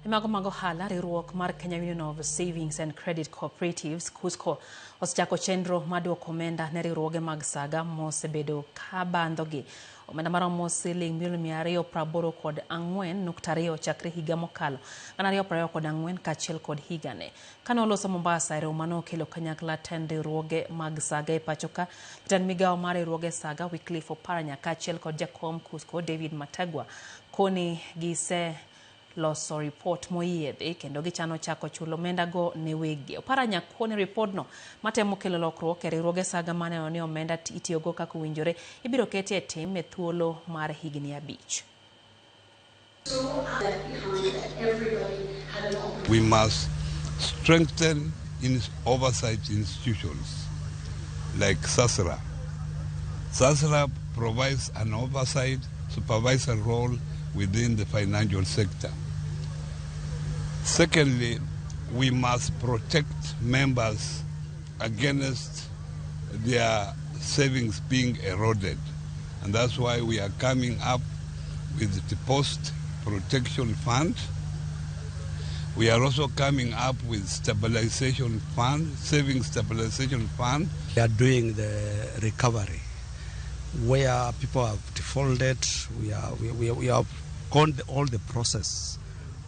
E mago mag ohala, riwruok mar Kenya Union of Savings and Credit Cooperatives, KUSCCO, osechako chenro mar duoko omenda ne riwruoge mag saga mosebedo ka bandhogi. Omenda maromo siling milion 284.2 chakre higa mokalo 2024 kaachiel kod higani. Kane oloso Mombasa e romo mane okelo kanyakla tend riwruoge mag saga e pacho ka, jatend migawo mar riwruoge saga Wycliffe Oparanya kaachiel kod jakom KUSCCO David Mategwa koni gise loso ripot moyiedhi kendo gichano chako chulo omenda go ne weggi. Oparanya koni ripodno matemo kelo lokruok e riwruoge saga maneno ni omenda itiyogo kaka owinjore ibiro keti e tim e thuolo mar higni 5. We must strengthen in oversight institutions like SASRA. SASRA provides an oversight supervisor role within the financial sector. Secondly, we must protect members against their savings being eroded. And that's why we are coming up with the Deposit Protection Fund. We are also coming up with Stabilization Fund, Savings Stabilization Fund. We are doing the recovery where people have defaulted. We have gone all the process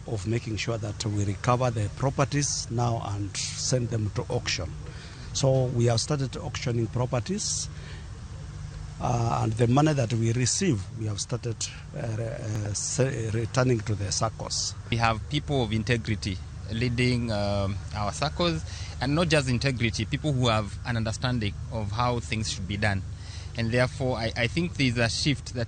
of making sure that we recover the properties now and send them to auction. So we have started auctioning properties, and the money that we receive, we have started returning to the SACCOs. We have people of integrity leading our SACCOs, and not just integrity, people who have an understanding of how things should be done. And therefore, I think there's a shift that